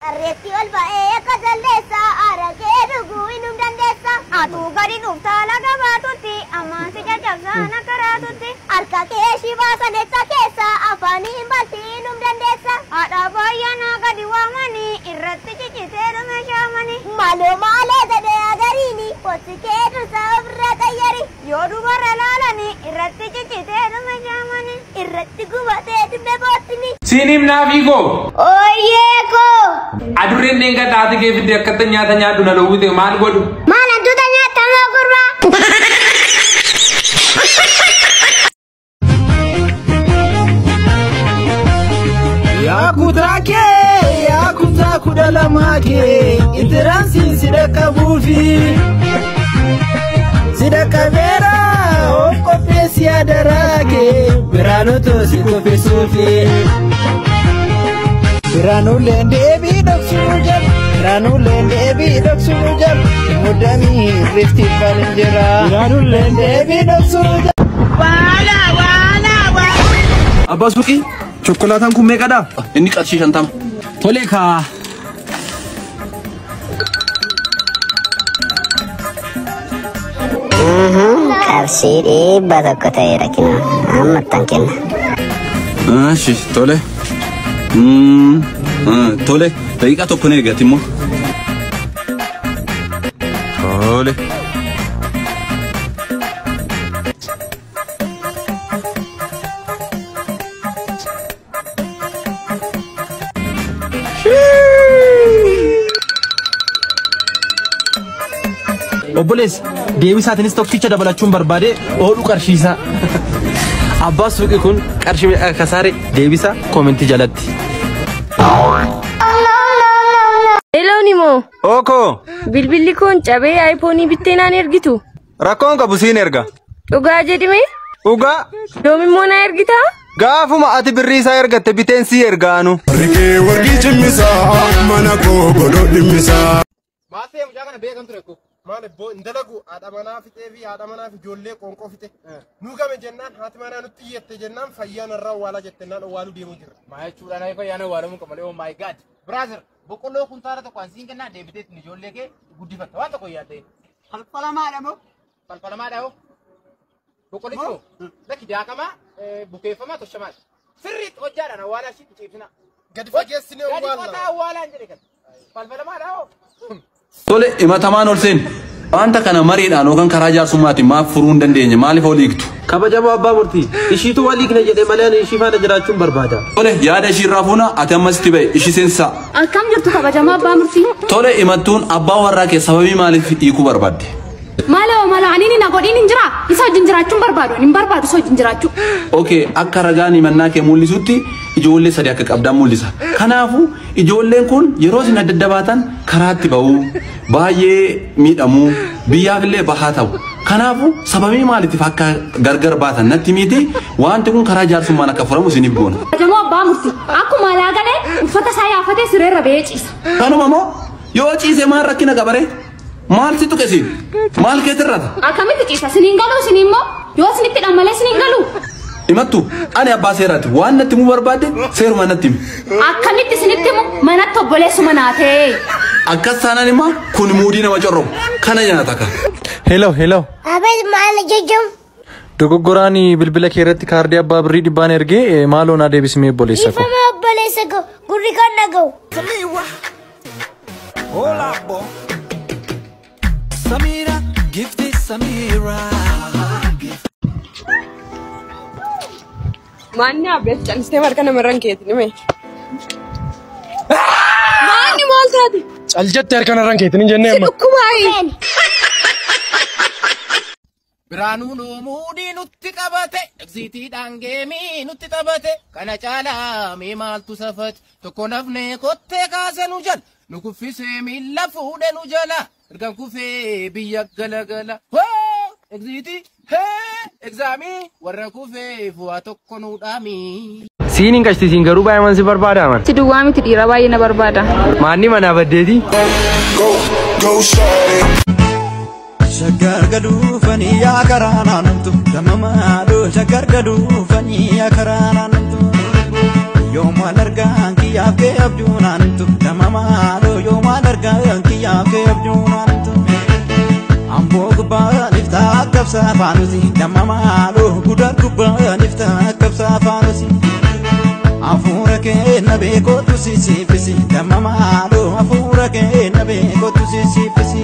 Arreetti ol ba'ee akka jaldeessa aragee dhuguu hin dandeessa. Atuu gadi dhuftaa laga baatutti ammaan si caccabsaan akka raatutti. Harka kee shibaa saneessa keessa afaaniin baltii hin dandeessa. Haadha baay'anaa gadi waamanii irratti ciccitee dhume shaamanii. Maaloo maalee jedhee agariini qosi kee dursa ofirraa qayyari. Yoo dubarra laalanii irratti ciccitee dhume shaamanii. Irratti gubatee dhume boottini. Siiniif naafiikoo. Oyyeekoo. Adurreen dheenga taate kee fidee akkatti nyaata nyaadhu na dhowwite maal godhu? Maal hantuuta nyaatamoo gurbaa? Yaa kutaa kee yaa kutaa 12 kee intiransiin si dhaqqabuufi si dhaqqabeera of qopheessi adaraa kee biraan otoo si kuffisuufi. Biraanuleen deebii dhoksuu jala biraanuleen deebii dhoksuu jala muddamii rifti falin jira biraanuleen deebii dhoksuu jala. Waala waala waala. Abbaa suuqii chokkolaataan kun meeqadha? Inni qarshii 50. Tole kaa. Qarshii 100 ta'eera kenna. Ammattan kenna. Ashi tole. Tole daqiiqaa tokko na eegati immoo. Tole. Obboleessa deebisaatiinis tokkicha dabalachuun barbaade ooluu qarshiisaa. Abbaa suuqii kun qarshii meeqa kasaare deebisa koomentii jalatti. Hello Nimo. Oko. Bilbilli kun cabee iPhone bittee naan ergitu. Rakkoon qabu siin erga. Dhugaa jedhime? Dhugaa. Yoom immoo na ergitaa? Gaafuma ati birrii isaa ergatte biteen sii ergaanu. Riqee warqii cimmisaa mana koo godhoo dhimmisaa. Maasee mucaa kana beekan ture ko. Maal ebboo hin dalagu haadha manaa fixee fi haadha manaa fi ijoollee qoonqoo fixe. Nu game jennaan haati manaa nutti iyyette jennaan fayyaan irraa awwaalaa jettennaan awwaaluu deemuu jirra. Maa jechuudhaan ayi fayyaan awwaalamuu qaba malee oh my god. Brother boqqolloo kuntaala tokko ansiin kennaa deebitee ijoollee kee guddifatta waan tokko yaadde. Falfalamaadha moo? Falfalamaadha hoo? Boqqollichi lakki daakamaa bukeeffamaa toshamaadha. Sirriitti hojjaadhaan awwaalaa ishiitti ciibsina. Gadi fageessinee Gadi awwaalla. qotaa awwaalaan jedhe kan. Falfalamaadha hoo? Tole himatamaan ol seeni. Wanta kana mariidhaan yookaan karaa jaarsummaatiin maaf furuu hin dandeenye maaliif ol hiiktu? Kabajamoo abbaa murtii ishiitu wal hiikne jedhee malee ani ishii faana jiraachuun barbaada. Tole yaada ishii irraa fuuna ati ammas itti ba'i ishii seensisaa. Akkam jirtu kabajamoo abbaa murtii? Tole himattuun abbaa warraa kee sababii maaliif hiikuu barbaadde? Maaloo maaloo ani na godhiin hin jira isa wajjin jiraachuun barbaadu hin barbaadu isa wajjin jiraachuu. Okay akka ragaan himannaa kee mul'isutti ijoollee 3 akka qabdan mul'isa. Kanaafuu ijoolleen kun yeroo isin adda adda baatan karaatti ba'uu baay'ee miidhamuu biyyaaf illee bahaa ta'u. Kanaafuu sababii maaliitiif akka gargar baatan natti miti wanti kun karaa jaarsummaan akka furamu isiniif goona. Kabajamoo abbaa murtii akkuma alaa galee uffata isaa yaafatee sireerra ba'ee ciisa. Kanuma moo yoo ciise maal rakkina qabaree? Maal si tuqe siin? Maal keetirrata? Akkamitti ciisa? Siniin galuu isin immoo yoo isinitti hidhan malee siniin galuu? Himattu ani abbaa seeraati waan natti himuu barbaadde seeruma natti himi. Akkamitti isinitti himu manatti obboleessuma naa ta'e. Akkas taanaan immoo kun muudii nama corromu kana nyaata ka. Hello hello. Abeet maal jechuun? Dogoggoraan bilbila kee irratti kaardii abbaa birrii 100 ergee maaloo naa deebisimee obboleessa koo. Ifama obboleessa koo gurri kan dhaga'u. Hola bo. Samira, gifty Samira. Maanni abbeet calistee marga namarraan keetiin hime. Maanni maal taate? Cal jettee harka narraan keetiin hin jennee amma. Si dhukkubaayi. Biraanuun muudii nutti qabate egzitiidhaan geemii nutti taphate kana caalaa mee maaltu safate tokko nafnee kottee kaase nu jala nu kuffisee miilla fuudhe nu jala ergan kufee biyya galagala. Hoo egzitii hee egzaamii warra kufee fu'aa tokko nu dhaamii. Siin hin qashti garuu baay'ee si barbaada man. Si duwwaa miti dhiira baay'ee na barbaada. Maanni manaa baddeeti. Go shawty. Shaggar gaduufanii yaa karaa naannamtu damamaadho shaggar gaduufanii yaa karaa naannamtu. kee abjuunaan himtu damma maaloo yoo maal argaa kiyyaa kee abjuunaan himtu. Amboo gubbaan iftaa akka ibsaa faanusi damma maaloo gudar gubbaan iftaa akka ibsaa faanusi. Hafuura kee na beekootu sisiifisi damma maaloo hafuura kee na beekootu sisiifisi.